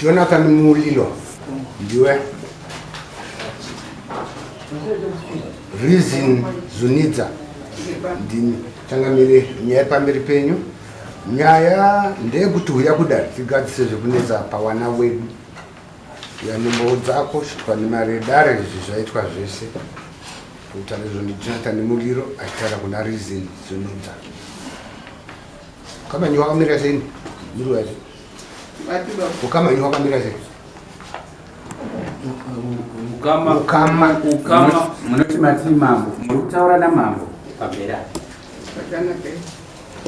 Jonathan Mulilo ndiwe. Reason Zunidza ndini. Changamire, nyaya pamberi penyu. Nyaya ndeyekuti huya kudare tigadzise zvekunetsa pawana wedu. Yanembowo dzako svitwa nemari yedare izvi zvaitwa zvese. Kutaura izvo ndiJonathan Muliro achitaura kuna Reason Zunidza. Kamanyi wakamira sei? Miri wacho. Ukamanyi wakamira sei? Ukama Ukama. Ukama. Munoti mati mambo, muri kutaura namambo pamberi apa.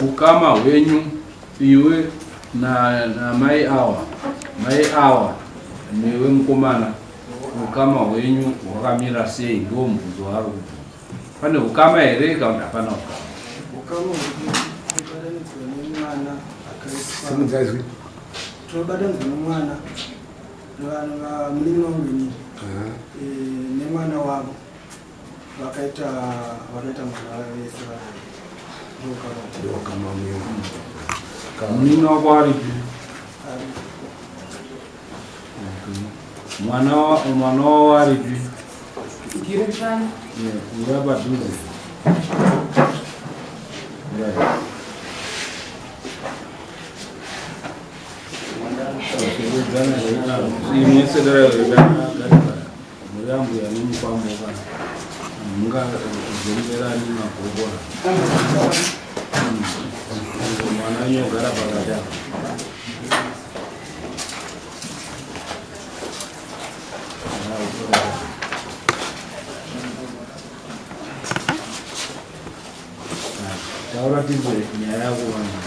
Ukama hwenyu iwe na namai awa mai awa newe mukomana, ukama hwenyu hwakamira sei? Ndiwo mubvunzo waari kubvunza. Pane ukama here kana kuti hapana ukama? Ukama hunobatanidzwa nemwana akaitwa. Simudza izwi. Tinobatanidzwa nemwana munin'ina wangu inini nemwana wavo vakaita mwana vese ndoukama. Ukama mwenyu. Munin'ina wako aripi? Mwana wavo aripi? Uya padhuze. Right. Imwe sedera muri ambuya nemukwambo kana mungazomberani magokora. Mwana anyogara pakati apa. Taura tizwe nyaya yako vanhu.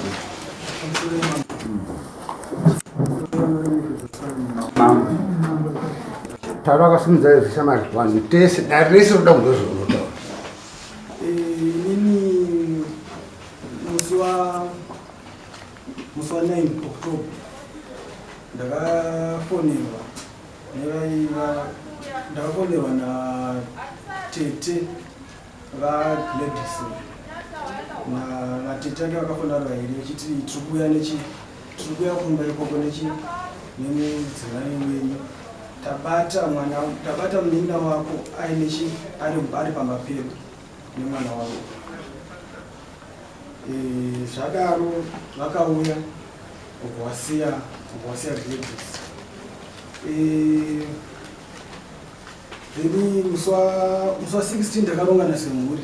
Taura akasimudza izwi shamari vanhu tese dare rese roda kunzwa zvaunotaura. Inini musi wa 9 October ndakafonerwa nevaiva ndakafonerwa natete vaGladys natete ake vakafona vari vairi vachiti tiri kuuya nechi tiri kuuya kumba ikoko nechi nemudzimai wenyu tabata mwana tabata munin'ina wako aine chi ari pamba pedu nemwana wako. Zvadaro vakauya wasiya Gladys. Then musi wa 16 takarongana semhuri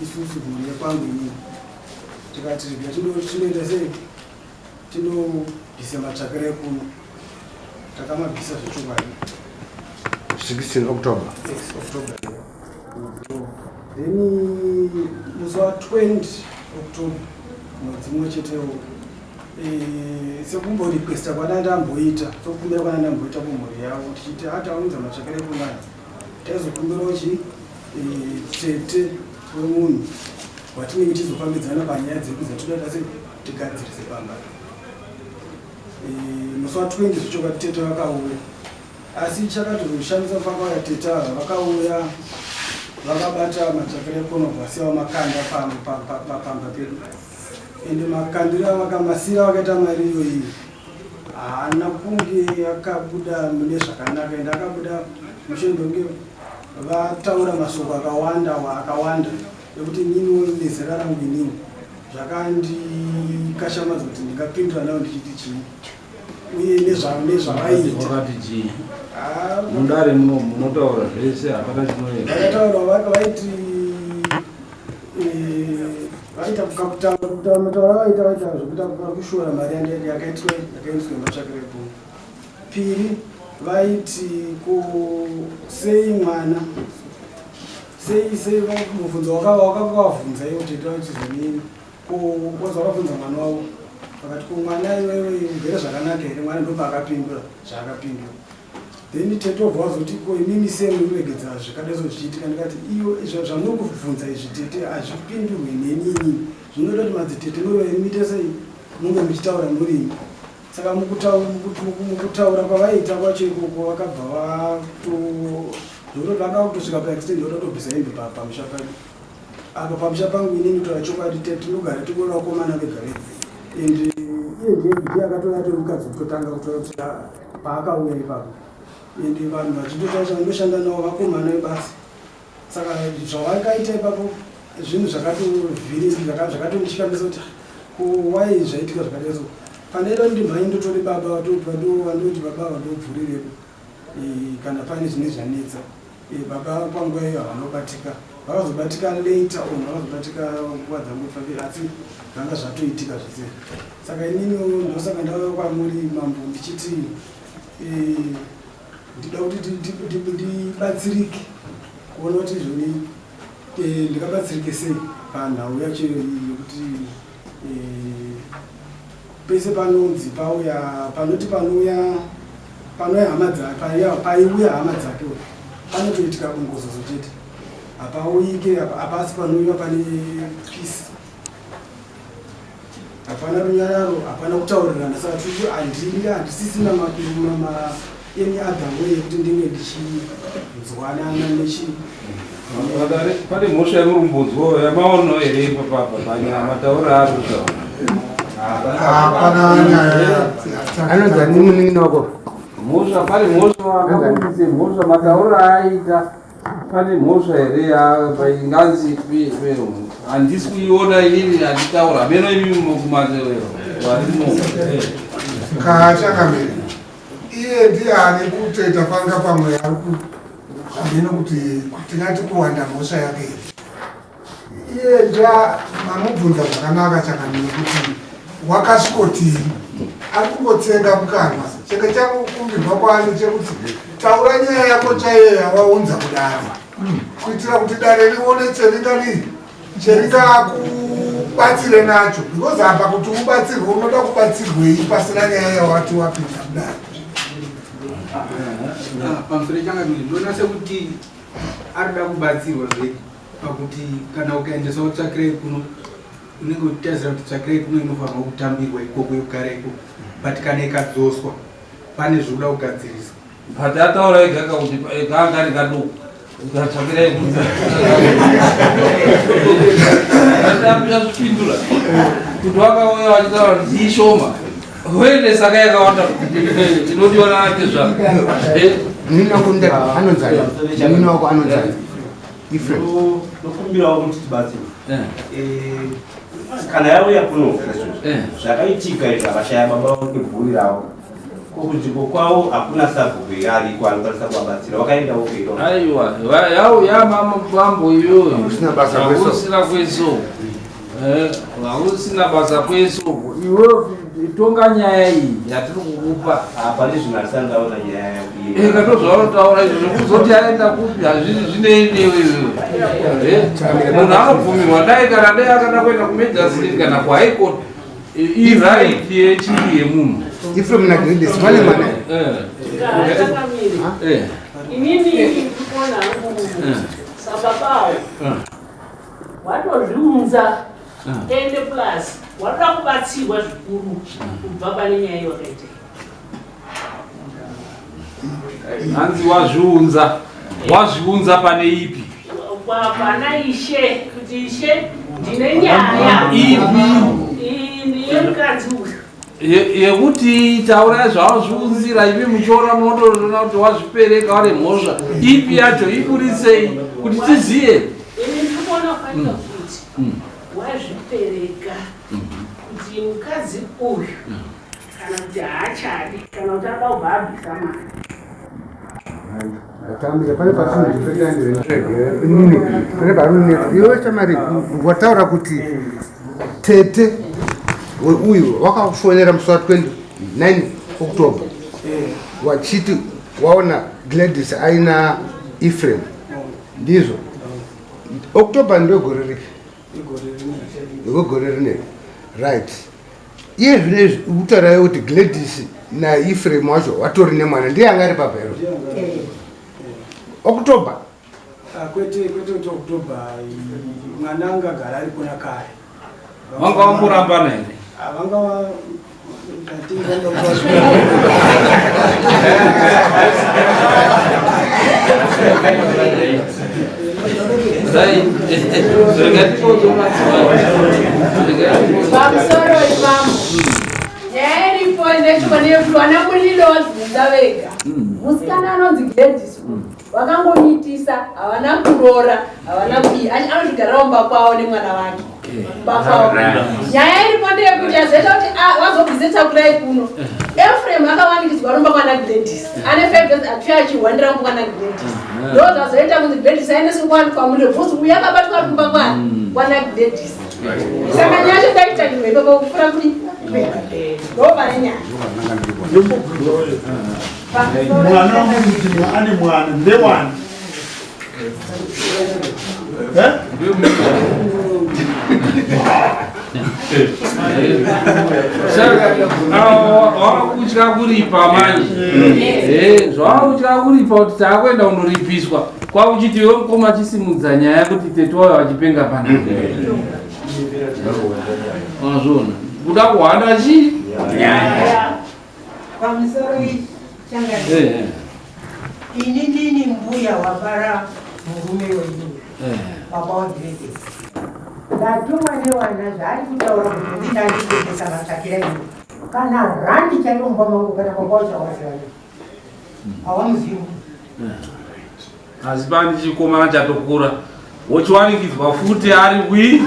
isusu mhuri yekwangu inini tikati rega tinoita sei tinobvisa matsvakiro ekuno takamabvisa zvechokwadi. 16 October. 6 October. Then musi wa 20 October mwedzi mumwe chetewo sekumborequesta kwana ndamboita sekukumbira kwana ndamboita kumhuri yavo tichiti ataunza matsvakiro ekunaya taizokumbirawo chi tete wemunhu watinenge tichizofambidzana panyaya dzedu dzatinoda sei tigadzirise pamba. Musi wa 20 zvechokwadi tete vakauya, asi chakatozoshamisa pakauya tete ava vakauya vakabata matsvakiro ekono vasiyawo makanda pamba pedu ende makandiro avakamasira vakaita mari iyoyi haana kunge akabuda mune zvakanaka ende akabuda mushure mekunge vataura masoko akawanda akawanda ekuti ininiwo nezera rangu inini zvakandikashamadza kuti ndingapindura nawo ndichiti chii uye nezvavaita. Wakati chii? Mudare muno munotaura zvese, hapana chinoenda. Vakataura vaiti vaita kutaura mataura vaita zvekuita kushora mari yakaitwa yakaendeswa nematsvakiro ekuno. Piri vaiti ko sei mwana sei sei mubvunzo wakavabvunza iwo tete vachizonini ko wazi wakabvunza mwana wavo vakati ko mwana iwewe ugere zvakanaka here mwana ndopaakapindura zvaakapindura. Then tete obva wazoti ko imimi sei munoregedza zvakadai zvichiitika ndikati iyo zvamuri kubvunza izvi tete hazvipindurwi neni inini zvinoda kuti madzitete muri muite sei munge muchitaura murimi. Saka mukutaura kwavaiita kwacho ikoko vakabva vato zvekuti vanga kutosvika paextend yoda kutobvisa hembe pamusha pedu apa pamusha pangu inini kutaura chokwadi tinogara tingori vakomana vega vega and iye ndiye akatouya atori mukadzi wekutotanga kutora kuti Paakauya ipapo ende vanhu vachitotaura ndoshanda navo vakomana vebasa. Saka zvavakaita ipapo zvinhu zvakatovhiringi, zvakatondishamisa kuti ko why zvaitika zvakadai so. Pandaida kuti ndimhanye ndotore baba vandoti baba vandobvurirepo kana pane zvine zvanetsa. Baba panguva iyo havanobatika, vakazobatika later on, vakazobatika nguva dzangofambira, asi zvanga zvatoitika zvese. Saka inini ndosaka ndauya kwamuri mambo ndichiti ndida kuti ndibatsirike kuona kuti zvoni ndingabatsirike sei panhau yacho yekuti pese panonzi pauya panoti panouya panouya hama dzake paiuya hama dzake panotoitika bongozozo chete, hapauyike hapasi panouyiwa pane peace, hapana runyararo, hapana kutaurirana. Saka tiri handinge handisisina any other way yekuti ndinge ndichinzwanana nechi. Pane mhosva yemurumbudzwo yamaono here ipapapa panyama taura ari kutaura? Hapana nyaya. Anonzi ani munin'ina wako? Mhosva, pane mhosva akabudise mhosva mataura aita, pane mhosva here inganzi? Handisi kuiona inini, handitaura meno imi kumatewero varimo. Kachangamire, iye ndiye ari kutoita panga pamwe ari hameno kuti tingati kuwanda mhosva yake here. Iye nja mamubvunza zvakanaka changamire kuti wakasvikotii, ari kungotsenga mukanwa. Chenge chakukumbirwa kwaari chekuti taura nyaya yako chaiyo yawaunza kudare, kuitira kuti dare rione cheringani cheringakubatsire nacho, because apa kuti ubatsirwe unoda kubatsirwei pasina nyaya yawati wapinda mudare? Pamusoro changamire, ndinoona sekuti arida kubatsirwa zvedi pakuti kana ukaendesawo tsvakirai kuno unenge uchitarisira kuti tsvakirai kuno inofanirwa kutambirwa ikoko yokugara ikoko, but kana ikadzoswa pane zvinoda kugadziriswa. But ataura ega kakuti kanga kari kaduku ukatsvakirai kuazvipindura kuti wakauya wachitaura kuti ishoma hoendesaka yakawanda inodiwa naatezvaro. Munin'ina wako anonzi ani? Munin'ina wako anonzi ani? Ephraim. Ndokumbirawo kuti tibatsirwe. Kana yauya kuno, zvakaitika izvi, akashaya baba vake ravo, ko kunzvimbo kwavo hakuna sabhuku ariko anokwanisa kuvabatsira? Wakaendawo kuita? Aiwa, yamambo iyoyo. Hausina basa kweso. Hausina kweso, hausina basa kweso. Iwe tonga nyaya iyi yatiri kukupa. Pane zvinhu handisati ndaona nyaya yako. Katozvaunotaura izvo zvekuzoti aenda kupi hazvisi zvinei newe iwewe. Munhu anobvumirwa dai kana dai akada kuenda kumagistrate kana kuhigh court, iright yechii yemunhu. Ephraim naGladys vane mwana here? Eh. Changamire, inini ndikuona hangu sababawo watozviunza, ende plus watoda kubatsirwa zvikuru kubva pane nyaya iwakaita. Hanzi wazviunza, wazviunza pane ipi? Pana ishe, kuti ishe ndine nyaya. Ipi? Iyi yemukadzi uyu. Yekuti taurai zvawazviunzira imi muchiona, munotoona kuti wazvipereka wane mhosva ipi yacho, iburisei kuti tiziye. Ini ndikuona fanika kuti wazvipereka kuti mukadzi uyu kana kuti haachadi kana kuti ada kubva abvisa mwana. Tambira pane patinini, pane parunetsa iwe chamari wataura kuti tete weuyu wakakufonera musi wa29 October wachiti waona Gladys aina Ephraim, ndizvo? October ndegore ripi? Ndegore rineri, right? Iye zvinezvi ukutaurayo kuti Gladys naEphraim wacho watori nemwana, ndiye anga ari pabhero October? Ah, kwete, kwete kuti October, mwana anga agara aripo nakare. Vanga vamborambana here? Ah, vanga I think vanga Dai, rega Pamusoro imamo, nyaya iripo. nechokwadi yekuti vana Mulilo vazvibvunza vega. Musikana anonzi Gladys vakangomitisa, havana kuroora, havana kudii, anozvigarira mumba kwavo nemwana wake mumba kwavo. Nyaya iripo ndeyekuti yazoita kuti vazobvise Tsvakirai kuno, Efrem akawanikidzwa rumba kwana Gladys ane 5 years, achiuya achihwandira mumba kwana Gladys. Ndo zvazoita kunzi Gladys aendeswe kwaMulilo, because uyu akabatwa kumba kwana Gladys. Saka nyaya yacho ndaitangirwa ipapo kupfuura kudi ndo pane nyaya. Mwana wamuti ane mwana ndewani? Eh? Saka wakutya kuripa manje. Zvawakutya kuripa kuti taakuenda kundoripiswa, kwakuchiti iwe mukoma chisimudza nyaya kuti tete wayo vachipenga panapa. Wazviona kuda kuhwanda chii? Pamusoro changamire, ini ndini mbuya wabara murume wenyu, baba waGladys. Ndatumwa newana zvaari kutaura kuti ndinandikuendesa matsvakira ini kana randi chaiyo mumba mangu, kana baba wachawazivana hawamuzivi. Asi pani chikomana chatokura, wochiwanikidzwa futi ari wi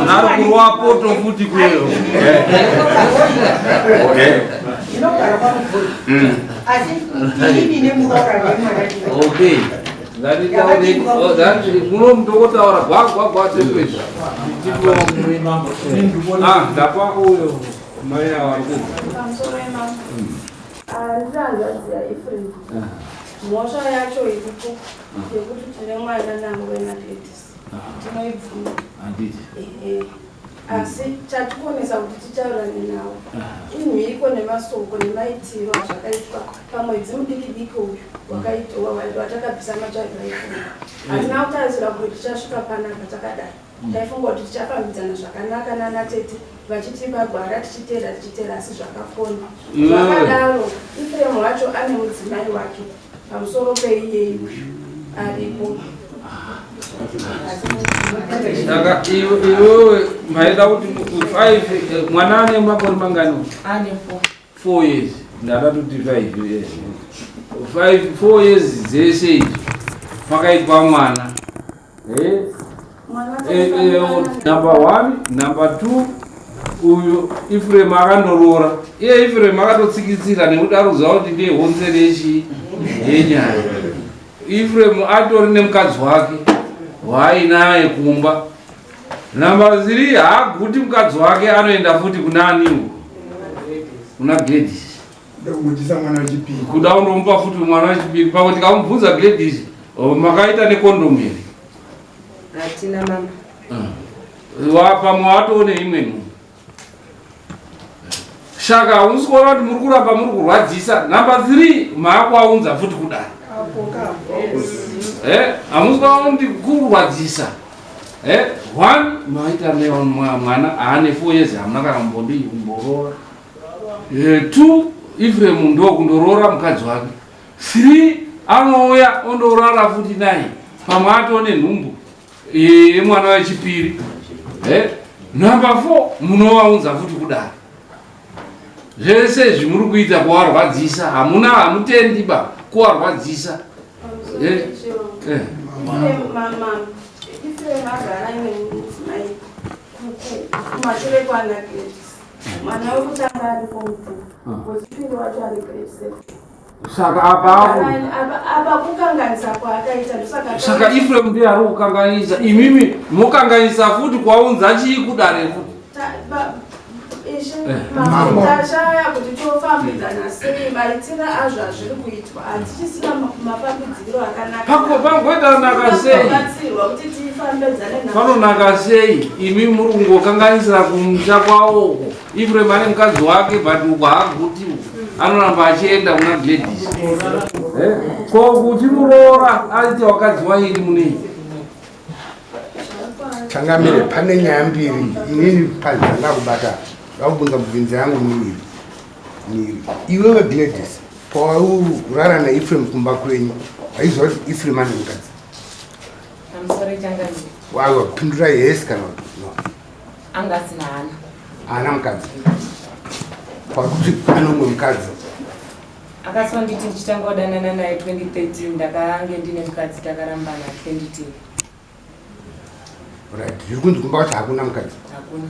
ari kurwa poto futi kuyeyo. Ndinogara kwaMuguri, asi inini nemuroora nemwana. Okay, ngatitaure muno mutokotaura gwagwagwa tekwezvi. Ndapa uyo mai ava vari kubva. Pamusoro yemambo, ndiri hanzvadzi yaEfrem. Mhosva yacho iripo yekuti tine mwana navo naGladys, tinoibvuma. Handiti? Ehe. Asi chatikonesa kuti titaurane navo imhiko nemasoko nemaitiro azvakaitwa pamwedzi mudiki diki uyu wakaitwa watakabvisa matsvagira ifundo. Hatina kutarisira kuti tichasvika panapa takadai. Taifunga kuti tichafambidzana zvakanaka nanatete vachitipa gwara, tichiteera tichiteera, asi zvakakona. Zvakadaro, Efrem wacho ane mudzimai wake pamusoro peiyeyi uyu aripo. Saka iwewe maida kuti five, mwana ane makore mangani? Ane 4. 4 years, ndada kuti 5 years, 5, 4 years dzese idzi pakaitwa mwana. Mwana Number one, number two, uyu Efrem akandoroora. Iye Efrem akatotsikitsira nekuti ari kuziva kuti ndiye honzeri yechi yenyaya. Efrem atori nemukadzi wake waainaye kumba. Number three, haaguti mukadzi wake, anoenda futi kuna aniwo, kuna Gladys. Ndakugutisa mwana wechipiri. Kuda kundomupa futi mwana wechipiri. Pamwe tikamubvunza Gladys, "Oh, makaita nekondomu here?" Hatina, mama. Pamwe watoone imwe nhumbu. Saka hausi kuona kuti muri kuramba muri kurwadzisa? Number three, maakuaunza futi kudai. Hamusi kuona kuti kurwadzisa? One, maita mwana aane 4 years, hamuna kana kumbodii, kumboroora. Two, Efrem ndo kundoroora mukadzi wake. Three, anouya ondorara futi naye, pamwe atone nhumbu yemwana wechipiri. Number four, munovaunza futi kudaro. Zvese izvi muri kuita kuvarwadzisa. Hamuna, hamutendi ba kuvarwadzisa. Mama, Efrem agara aine mudzimai kumashure kwana Gladys. Mwana wekutanga ari form 2, wechipiri wacho ari grade 7. Saka apapo Apa kukanganisa kwaakaita, ndosaka. Saka Efrem ndiye ari kukanganisa, imimi mokanganisa futi kwaunza chii kudare futi. Ishe, Mambo. tashaya kuti tofambidzana sei. Maitiro azvo azviri kuitwa, hatichisina mafambidziro akanaka. Pangoita sei? Batsirwa kuti tifambidzane navo. Panonaka sei imi muri kungokanganisira kumusha kwavo uko? Efrem ane mukadzi wake, but uko haaguti, uko anoramba achienda kuna Gladys. Ko kuti muroora aite wakadzi wairi munei? Changamire, pane nyaya mbiri. Inini pazvandakubata, ndakubvunza mubvunzo yangu miviri miviri. Iwewe Gladys, pawaurara naEfrem kumba kwenyu, waiziva kuti Efrem ane mukadzi? Pamusoro, changamire. Waiwa, pindurai yes kana kuti no. Anga asina hana. Haana mukadzi. Kwakuti ane umwe mukadzi. Akasonditi ndichitanga kudanana naye 2013 ndakange ndine mukadzi, takarambana 2010. Right, zviri kunzi kumba kwacho hakuna mukadzi. Hakuna.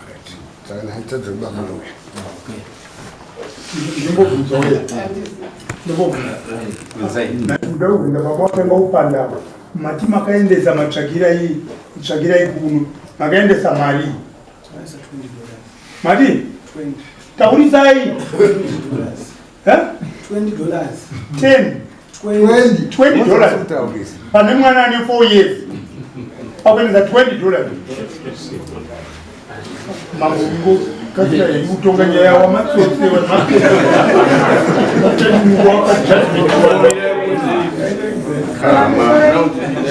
Right, saka nhaitadza kubaba uyu. Ndimbobvunza uya. Ndimbobvunza. Ndoda kubvunza baba watanga kupanda apa. Mati makaendesa matsvakirai tsvakirai kuno. Makaendesa mari. Mati? Taurisai. Eh? $20. 10. 20. $20. Pane mwana ane 4 years. Akuendesa $20. Mambo ngo kasira kutonga nyaya wamatsotsi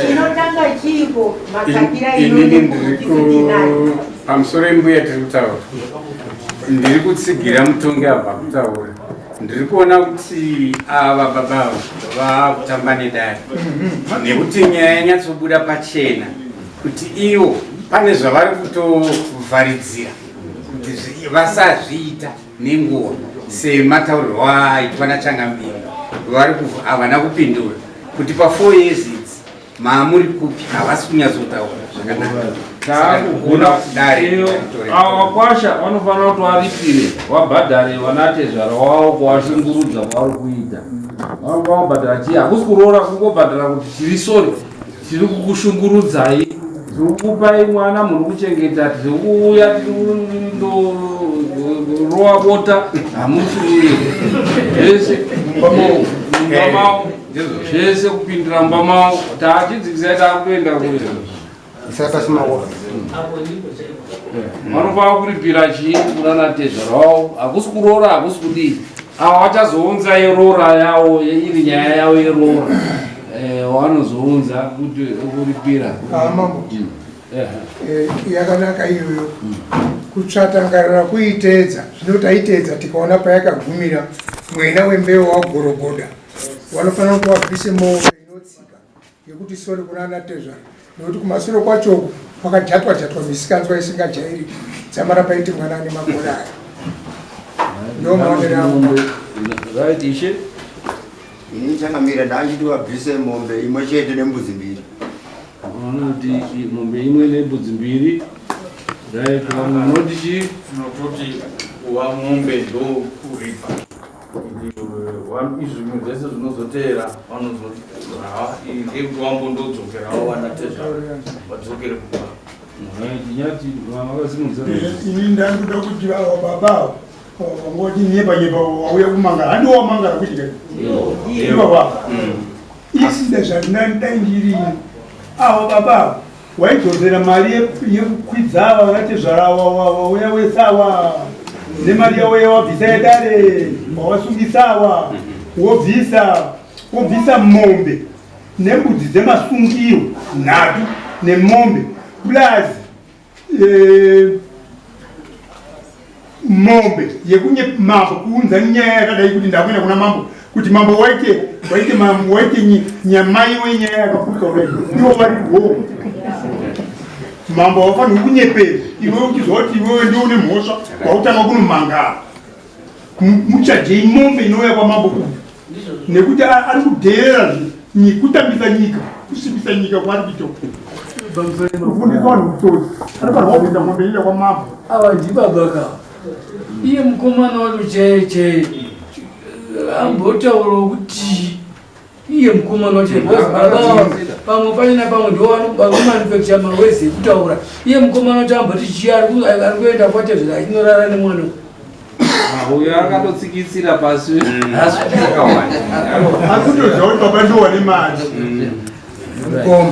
Chinotanga chiiko matsvakira Inini ndiri ku pamusoro embuya tiri kutaura, ndiri kutsigira mutongi abva kutaura. Ndiri kuona kuti ava baba ava vakutamba nedare, nekuti nyaya yanyatsobuda pachena kuti ivo pane zvavari kutovharidzira kuti vasazviita nenguva, semataurirwo aitwa naChangamire. Vari havana kupindura kuti pa 4 years idzi maamuri kupi. Havasi kunyatsotaura zvakanaka. Taakugona dare. Ava kwasha vanofanira kuti varipire, vabhadhare vanatezvara wavo kuvashungurudza kwavari kuita. Vanofanira kubhadhara chii? Hakusi kuroora, kungobhadhara kuti tiri sorry, tiri kukushungurudzai, tiri kukupai mwana muri kuchengeta, tiri kuuya, tiri kundorowa bota, hamusi zvese mumba mavo, zvese kupindira mumba mavo. Taachidzikisai, taakutoenda kure. Isai pasi maoko. Vanofanira kuripira chii kunana tezvara wavo? Hakusi kuroora, hakusi kudii. Ava vachazounza yeroora yavo, iri nyaya yavo yeroora. Vanozounza kuti kuripira. Ah, mambo. Yakanaka iyoyo kutsvatangarira kuiteedza. Zvino taiteedza tikaona payakagumira. Mwena wembeu wagorogoda, vanofanira kuti vabvise mombe inotsika yekuti sorry kuna ana tezvara, nekuti kumasure kwacho kwakajatwa jatwa misikanzwa isingajairiki dzamara paiti mwana ane makore aya. Ndo maonero angu. Right, ishe. Ini changamira, ndachiti vabvise mombe imwe chete nembudzi mbiri. Vanoti mombe imwe nembudzi mbiri. Right, vamwe munoti chii? Tinototi kuva mombe ndokuripa, izvi zvimwe zvese zvinozoteera vanozoti ndekuti wambondodzokerawo vana tezvara vadzokere kumba. Right, nyati vakasimudza. Ini ndandoda kuti ava baba ava vangoti nyepa nyepa, wauya kumangara, handiwo wamangara kuti kai ivava isida zvandinai ndiri ava baba ava waidzosera mari yekukwidza ava vanatezvara wauya wese ava nemari yavo yawabvisa yedare wawasungisa ava, wobvisa mombe nembudzi dzemasungiro nhatu nemombe plus mombe yekunye mambo kuunza nyaya yakadai kuti ndakuenda kuna mambo kuti mambo waite mambo waite nyamai wenyaya yakapusa kudai, ivo vari wo mambo havafanirwi kunyepera iwewe uchizwa kuti iwewe ndiwe une mhosva wautanga kunomangara. Muchajei mombe inouya kwamambo kuyu nekuti ari kudheerera kutambisa nyika, kusvibisa nyika kwaari kuita, kufundisa vanhu utsotsi. Anofanirwa kuenda mombe inoenda kwamambo. Ava ndibaba ka, iye mukomana wacho chaiye chaiye ambotaurawo kuti iye mukomana wacho, because baba pamwe pachina pamwe ndo vanomanufacture mawezi ekutaura. Iye mukomana wacho amboti chii? Ari kuenda kwatezvera achinorara nemwana. Uyo akatotsikitsira pasi. Akutoziva kuti baba ndo wane mari. Mukoma.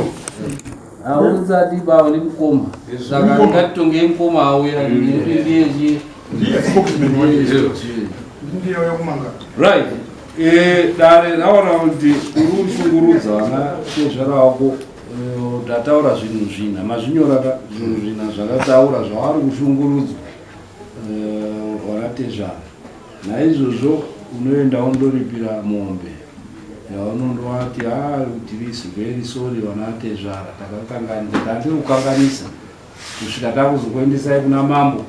Hausati baba nemukoma, saka ngatitongei mukoma auya nekuti ndiye chii? Ndiye spokesman wacho, ndiye wekumangara. Right. Dare raona kuti uri kushungurudza vana tezvara wako. Ndataura zvinhu zvina, mazvinyora ka? Zvinhu zvina zvakataura zvavari kushungurudzwa vana tezvara. Naizvozvo unoenda undoripira mombe yaunondovati a tiri very sorry vana tezvara, takakanganisa, tandiri kukanganisa kusvika takuzokuendesai kuna mambo.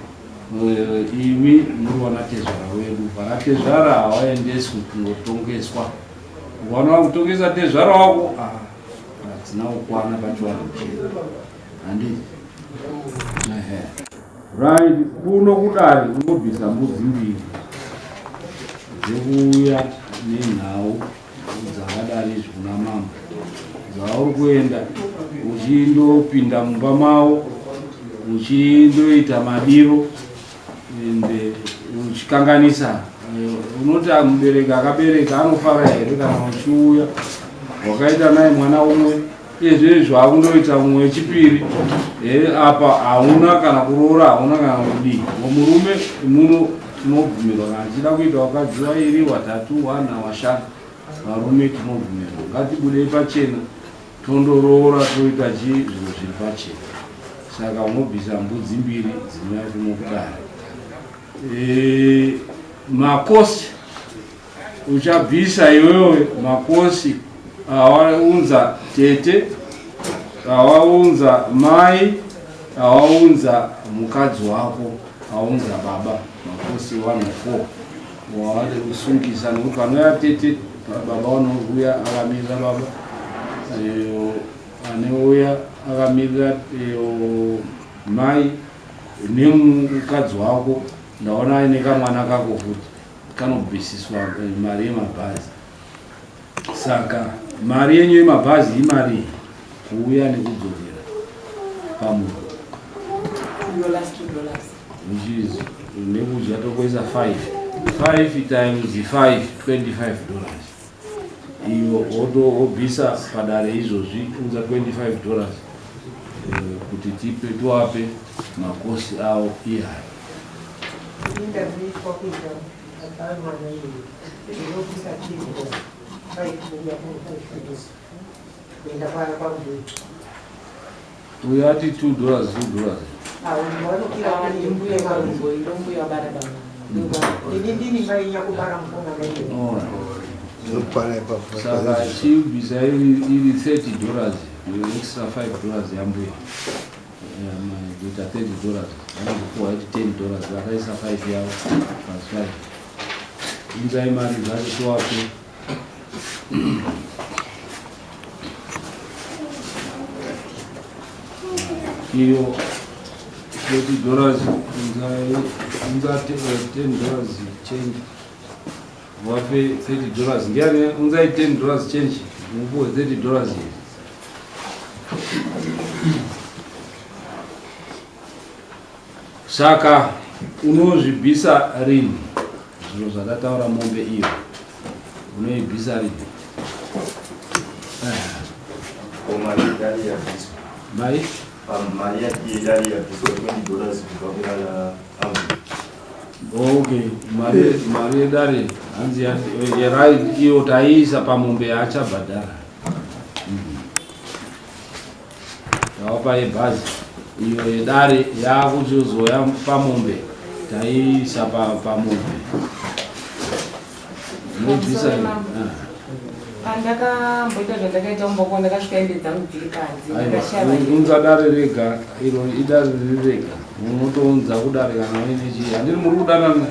Eh, imi muri vanatezvara wedu vanatezvara hawaendeswi kungotongeswa ukaona wakutongesa tezvara wako ah, hadzina kukwana pachivanhu chedu handiti right kuno kudari unobvisa mbudzi mbiri dzekuuya nenhau dzakadari izvi kuna mambo dzauri kuenda uchindopinda mumba mavo uchindoita madiro ende uchikanganisa eh, unoti mubereki akabereka anofara here kana uchiuya wakaita naye mwana umwe izvezvi akundoita mumwe wechipiri eh, apa hauna kana kuroora hauna kana kudii murume muno tinobvumirwa kana tichida kuita wakadzi wairi watatu wana washanu varume tinobvumirwa ngatibudei pachena tondoroora toita chii zviro zviri pachena saka unobvisa mbudzi mbiri dzinouya kuno kudare e, makosi uchabvisa iwewe makosi awaunza tete awaunza mai awaunza mukadzi wako aunza baba makosi 1 4 wawade kusungisa nekuti panouya tete baba vanouya akamirira baba aneuya akamirira mai nemukadzi wako ndaona aine kamwana kako futi kanobvisiswa eh, mari yemabhazi saka mari yenyu yemabhazi imari kuuya nekudzokera pamunhu which is nekudya tokuisa 5 5 times 5 25 dollars iyo wobvisa padare izvozvi unza 25 dollars eh, kuti tipe tiwape makosi avo iyayo uyo ati 2 dollars 2 dollars saka chibvisa iri 30 dollars extra 5 dollars yambuya kuita 30 dollars vanozopuwa iti 10 dollars vakaisa 5 yavo plus 5 inzai mari dzacho tiwape iyo 30 dollars inza 10 dollars change wape 30 dollars ndiani unzai 10 dollars change mupuwe 30 dollars iyi saka unozvibvisa rini zviro zvakataura mombe iyo unoibvisa rini mai mari yedare yabviswa 20 dollars kubva kunana okay mari mari yedare hanzi iyo taiisa pamombe yaachabhadhara tawapa yebhazi iyo yedare yakuchizoya pamombe taiisa pamombe inobvisa pandakamboita zvandakaita umboko ndakasvika hembe dzangu dziri panze ndakashaya unza dare rega iro idare riri rega munotounza kudare kana uine chii handiri muri kudanana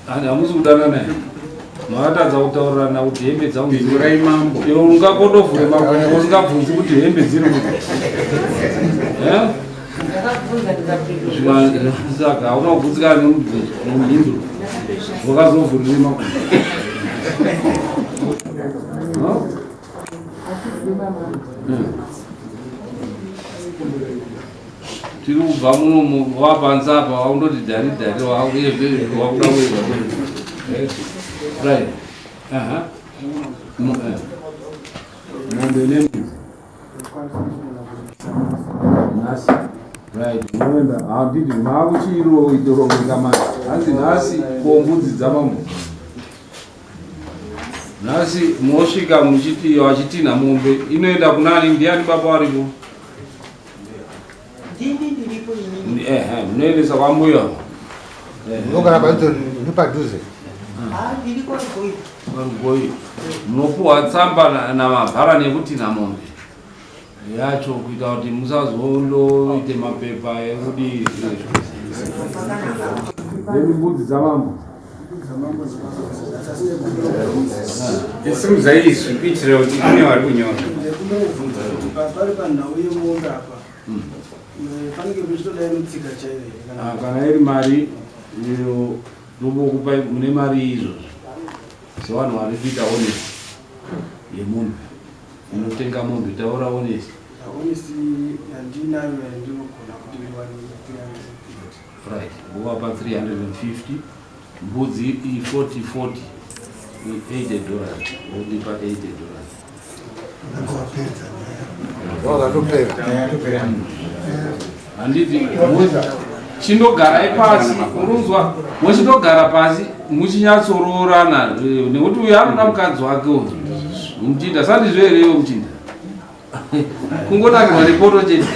hamusi kudanana here makatadza kutaurirana kuti hembe dzangu Pindurai mambo. Iwe ungakondovhure makumbo usingabvunzi kuti hembe dziri kuti Eh? ndakabvunza ndikapindura Saka hauna kugutsikana nemubvunzo nemhinduro wakazovhurire makumbo Huh? Tiri kubva muno wapanze apa wakundoti dhari dhari wakuda kuenda right aha eh. Mombe nembudzi nhasi right unoenda handidi maakuchiirongeka manje hanzi nhasi ko mbudzi dzamambo nhasi mosvika muchiti vachitinha mombe inoenda kunani ndiani baba varipo Ndini ndiripo inini. Ehe, munoendesa kwambuya Unogara padhuze nepadhuze. Ah, ndiri kwaRugoyi. Rugoi munopuwa tsamba namabhara nekutinha mombe Yacho kuita kuti musazondoite mapepa ekudii. Then mbudzi dzamambo. Simudzai izwi kuitira kuti kune vari kunyora. Pari panhau yemombe apa panenge pechitodai mutsika chaiyo here kana Ah, kana iri mari iyo ndobokupai mune mari izvozvo sevanhu vari kuita honest yemunhu unotenga mombe taura honest. Honest yandinayo yandinogona kuti ndiwane 350. Right, wovapa 350 mbudzi i 40 40 $80, wondipa $80. Wakatopera. Handiti chindogarai pasi, urunzwa muchindogara pasi muchinyatsoroorana nekuti uyu anoda mukadzi wake uyu muchinda sandizvo here iwe muchinda kungonakirwa nepoto chete.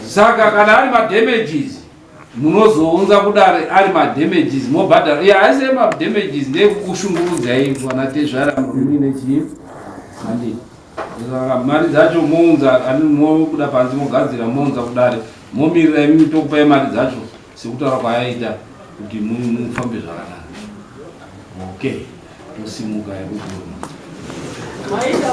Saka kana ari madamages munozounza kudare ari madamages mobhadhara. Iye haisi emadamages, ndeyekukushungurudzai vana tezvara muine chii handi. Saka mari dzacho mounza ani mobuda panze mogadzira mounza kudare momirira imi tokupai mari dzacho sekutaura kwaaita kuti mufambe zvakanaka. Okay, tosimuka yekuguru. Maita.